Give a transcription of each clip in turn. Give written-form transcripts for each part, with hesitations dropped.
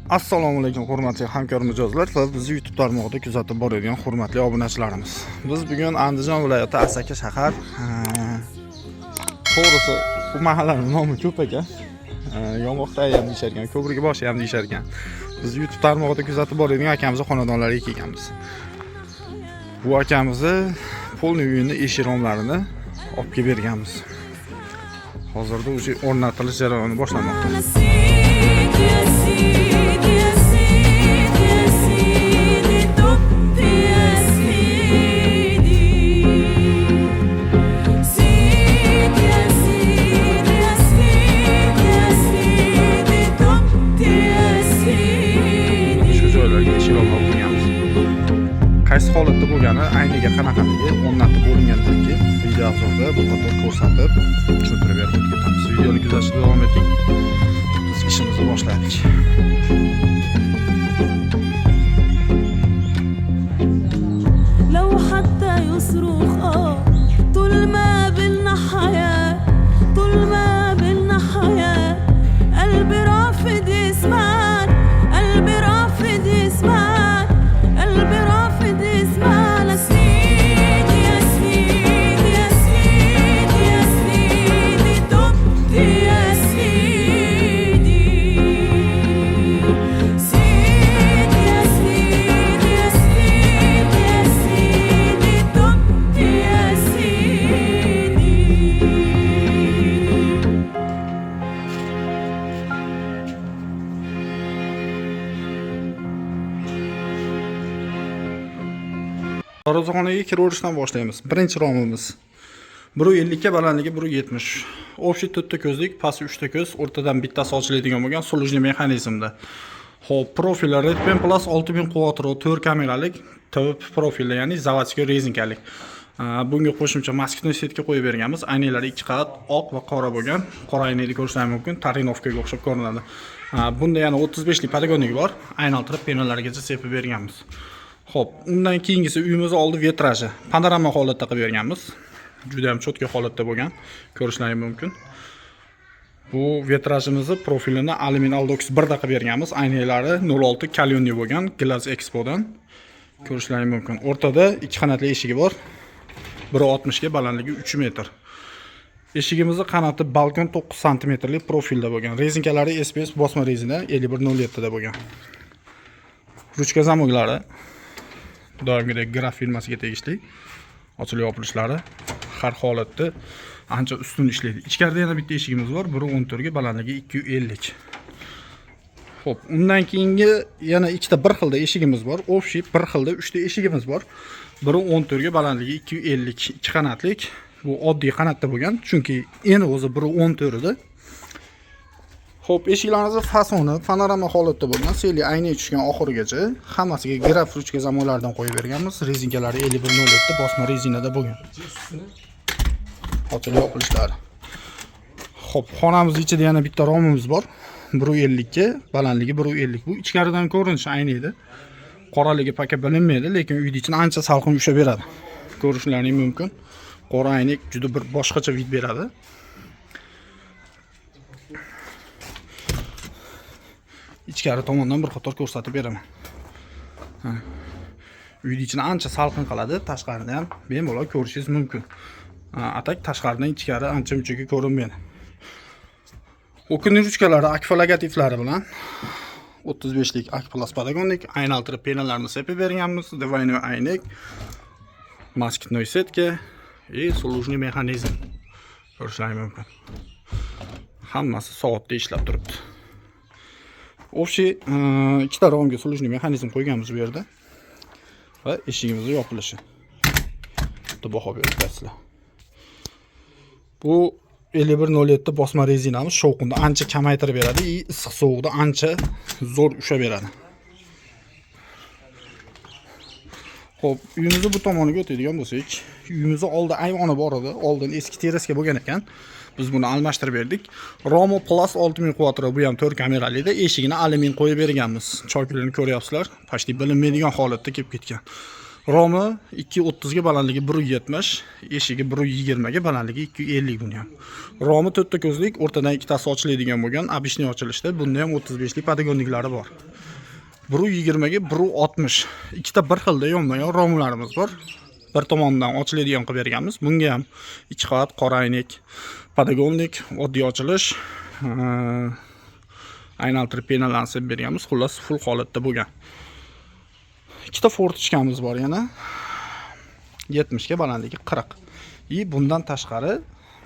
Assalomu alaykum, hurmatli hamkor mijozlar va bizni YouTube tarmog'ida kuzatib boradigan hurmatli obunachilarimiz. Biz bugun Andijon viloyati, Asaka shahar, to'g'risi bu mahallaning nomi ko'p ekan. Yong'oqtay ham deyishar ekan, Ko'prikboshi ham deyishar ekan. Biz YouTube tarmog'ida kuzatib boradigan akamizni xonadonlariga kelganmiz. Bu akamizni полный uyini eshik romlarini olib kelib berganmiz. Hozirda уже o'rnatilish jarayoni boshlanmoqda. سيدي يا سيدي يا سيدي يا سيدي، تبت يا سيدي، سيدي يا سيدي يا سيدي يا سيدي، تبت يا سيدي. Shu joylarga eshik romlar olib kelganmiz. Qaysi holatda bo'lgani, ayniga qanaqaligi o'rnatib bo'lingandan keyin video обзор da bir qator ko'rsatib, tushuntirib berib o'tib ketamiz. Videoni kuzatishda davom eting. Biz ishimizni boshladik. لو حتى يصرخ طول ما بلنا حياة، طول ما بلنا حياة، قلبي رافض يسمعك، قلبي رافض يسمعك، قلبي رافض يسمعنا. سيدي يا سيدي يا سيدي يا سيدي، تبت يا سيدي، سيدي يا سيدي يا سيدي يا سيدي، تبت يا سيدي. Darvozaxonaga kiraverishdan boshlaymiz. Birinchi romimiz 1.50 ga, balandligi 1.70. Общий to'rtta ko'zlik, pasti 3 ta ko'z, o'rtadan bittasi ochiladigan bo'lgan, служный mexanizmda. Xo'p, profili Redpen Plus 6000 Quattro 4 kameralik TV profilda, ya'ni заводской rezinkalik. Bunga qo'shimcha москитный сетка qo'yib berganmiz. Aynaklari ikki qavat, oq va qora bo'lgan. Qora aynakni ko'rishlaring mumkin, тонировка ga o'xshab ko'rinadi. Bunda yana 35 lik подоконник bor. Aylantirib penallargacha sepib berganmiz. Xo'p, undan keyingisi uyimiz oldi vitraji. Panorama holatda qilib berganmiz. Juda ham чётко holatda bo'lgan. Ko'rishlaring mumkin. Bu vitrajimizni profilini alyumin Aldox 1 da qilib berganmiz. Aynaklari 06 каленый bo'lgan, Glass Expodan. Ko'rishlaring mumkin. O'rtada ikki qanotli eshigi bor. 1.60 ga, balandligi 3 metr. Eshigimizni qanoti balkon 9 santimetrlik profilda bo'lgan. Rezinkalari SPS bosma rezina 5107 da bo'lgan. Ruchka zamoklari doimgidek Graf firmasiga tegishli. Ochilib yopilishlari har holatda ancha ustun ishlaydi. Ichkarida yana bitta eshigimiz bor, 1.14 ga, balandligi 2.50. Xo'p, undan keyingi yana ikkita bir xilda eshigimiz bor. Общий bir xilda 3 ta eshigimiz bor. 1.14 ga, balandligi 2.50, ikki qanotlik. Bu oddiy qanotda bo'lgan, chunki eni o'zi 1.14 edi. Xo'p, eshiklarimizni fasoni panorama holatda bo'lgan, seli aynak tushgan oxirigacha. Hammasiga Graf ruchka zamonlardan qo'yib berganmiz. Rezinkalari 5107 bosma rezinada bo'lgan. Ochilib yopilishlari. Xo'p, xonamiz ichida yana bitta romimiz bor. 1.50 ga, balandligi 1.50. Bu ichkaridan ko'rinishi ayniydi. Qoraligi пока bilinmaydi, lekin uyni ichini ancha salqin ushlab beradi. Ko'rishlaring mumkin. Qora aynak juda bir boshqacha вид beradi. Ichkari tomondan bir qator ko'rsatib beraman. Ha. Uyni ichini ancha salqin qiladi, tashqarini ham bemalol ko'rishingiz mumkin. Ha, а так tashqaridan ichkari ancha munchaga ko'rinmaydi. Оконный ruchkalari Akfa logotiplari bilan 35 lik Ak Plus подоконник, aylantirib penalarni sepib berganmiz, двойной aynak, москитной сетка и служный mexanizm. Ko'rishlaring mumkin. Hammasi soatda ishlab turibdi. Общий ikkita romga служный mexanizm qo'yganmiz bu yerda. Va eshigimizni yopilishi. Bitta baho berib o'tasizlar. Bu 5107 bosma rezinamiz shovqinni ancha kamaytirib beradi и issiq sovuqda ancha zo'r ushlab beradi. Xo'p, uyimizni bu tomoniga o'tadigan bo'lsak, uyimizni oldi ayvoni bor edi. Oldin eski terraska bo'lgan ekan. Biz buni almashtirib berdik. Romo Plus 6000 Quattro, bu ham 4 kameralida, eshigini alyumin qo'yib berganmiz. Choykularni ko'ryapsizlar, почти bilinmaydigan holatda kelib ketgan. Romi 2.30 ga, balandligi 1.70, eshigi 1.20 ga, balandligi 2.50 buni ham. Romi to'rtta ko'zlik, o'rtadan ikkitasi ochiladigan bo'lgan, обычный ochilishda. Bunda ham 35 lik подогонник lari bor. 1.20 ga 1.60. Ikkita bir xilda yonma-yon romlarimiz bor. Bir tomondan ochiladigan qilib berganmiz. Bunga ham ikki qavat qora aynak, подогонник, oddiy ochilish, aylantirib пена larni sepib berganmiz. Xullas, full holatda bo'lgan. Ikkita форточка miz bor yana. 70 ga, balandligi 40. И bundan tashqari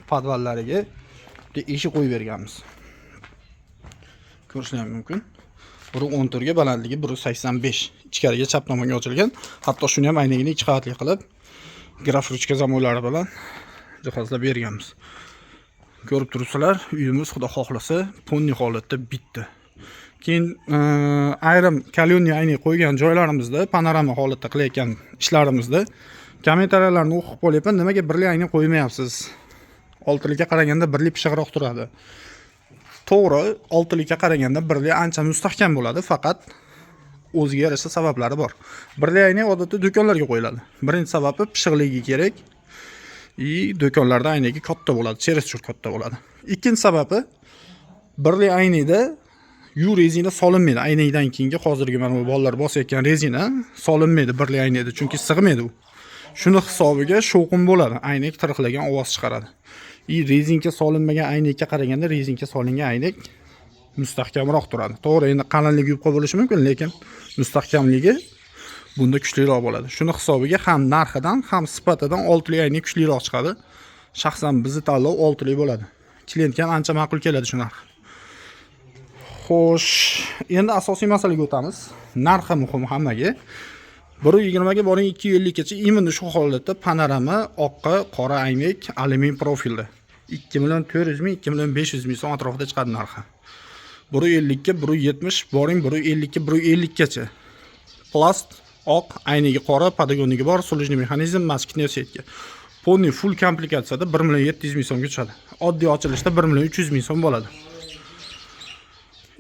podvallariga bitta eshik qo'yib berganmiz. Ko'rishlar mumkin. 1.14 ga, balandligi 1.85. Ichkariga chap tomonga ochilgan. Hatto shuni ham aynagini ikki qavatli qilib, граф ручка zamoylari bilan jihozlab berganmiz. Ko'rib turibsizlar, uyimiz, xudo xohlasa, полный holatda bitdi. Keyin ayrim калёный aynak qo'ygan joylarimizda, panorama holatda qilayotgan ishlarimizda kommentariyalarni o'qib qolyapman. Nimaga birli aynak qo'ymayapsiz? Oltilikka qaraganda birli pishiqroq turadi. To'g'ri, oltilikka qaraganda birli ancha mustahkam bo'ladi, faqat o'ziga yarasha sabablari bor. Birli aynak odatda do'konlarga qo'yiladi. Birinchi sababi, pishiqligi kerak. И do'konlarda aynagi katta bo'ladi, чересчур katta bo'ladi. Ikkinchi sababi, birli aynakda yu rezina solinmaydi. Aynakdan keyingi hozirgi mana bu bolalar bosayotgan rezina solinmaydi birli aynakda, chunki sig'maydi u. Shuni hisobiga shovqin bo'ladi. Aynak tiriqlagan ovoz chiqaradi. И rezinka solinmagan aynakka qaraganda rezinka solingan aynak mustahkamroq turadi. To'g'ri, endi qalinligi yupqa bo'lishi mumkin, lekin mustahkamligi bunda kuchliroq bo'ladi. Shuni hisobiga ham narxidan, ham sifatidan oltili aynak kuchliroq chiqadi. Shaxsan bizni tanlov oltili bo'ladi. Klientga ham ancha ma'qul keladi shu narx. Xo'sh, endi asosiy masalaga o'tamiz. Narxi muhim hammaga. 1.20 ga boring 2.50 gacha именно shu holatda panorama, oqqa qora aynak, alyumin profilda. 2 million 400 ming, 2 million 500 ming so'm atrofida chiqadi narxi. 1.50 ga 1.70 boring 1.50 ga 1.50 gacha. Plast, oq, aynagi qora, подогонник i bor, сложный mexanizm, москитная сетка. Полный full komplektatsiyada 1 million 700 ming so'mga tushadi. Oddiy ochilishda 1 million 300 ming so'm bo'ladi.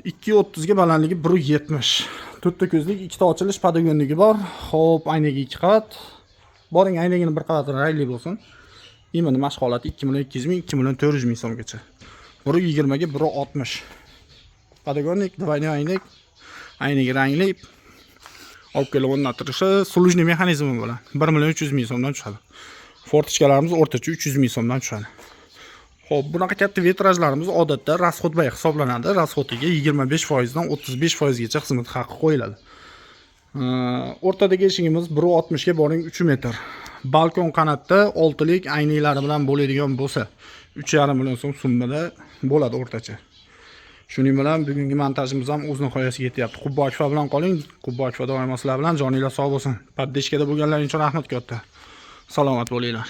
2.30 ga, balandligi 1.70. To'rtta ko'zlik, ikkita ochilish, подогонник i bor. Xo'p, aynagi ikki qavat. Boring, aynagini bir qavati rangli bo'lsin. Именно mana shu holati 2 million 200 ming, 2 million 400 ming so'mgacha. 1.20 ga 1.60. Подогонник, двойной aynak, aynagi rangli, olib kelib o'rnatilishi, сложный mexanizmi bilan 1 million 300 ming so'mdan tushadi. Форточка larimiz o'rtacha 300 ming so'mdan tushadi. Xo'p, bunaqa katta vitrajlarimiz odatda расход bay hisoblanadi. Расход iga 25% dan 35% gacha xizmat haqi qo'yiladi. O'rtadagi eshigimiz 1.60 ga boring 3 metr. Balkon qanotda oltilik aynaklari bilan bo'ladigan bo'lsa, 3,5 million so'm summada bo'ladi o'rtacha. Shuning bilan bugungi montajimiz ham o'z nihoyasiga yetyapti. Qubbo Akfa bilan qoling. Qubbo Akfa doimo sizlar bilan. Joninglar sog' bo'lsin. Поддержка da bo'lganlaring uchun rahmat katta. Salomat bo'linglar.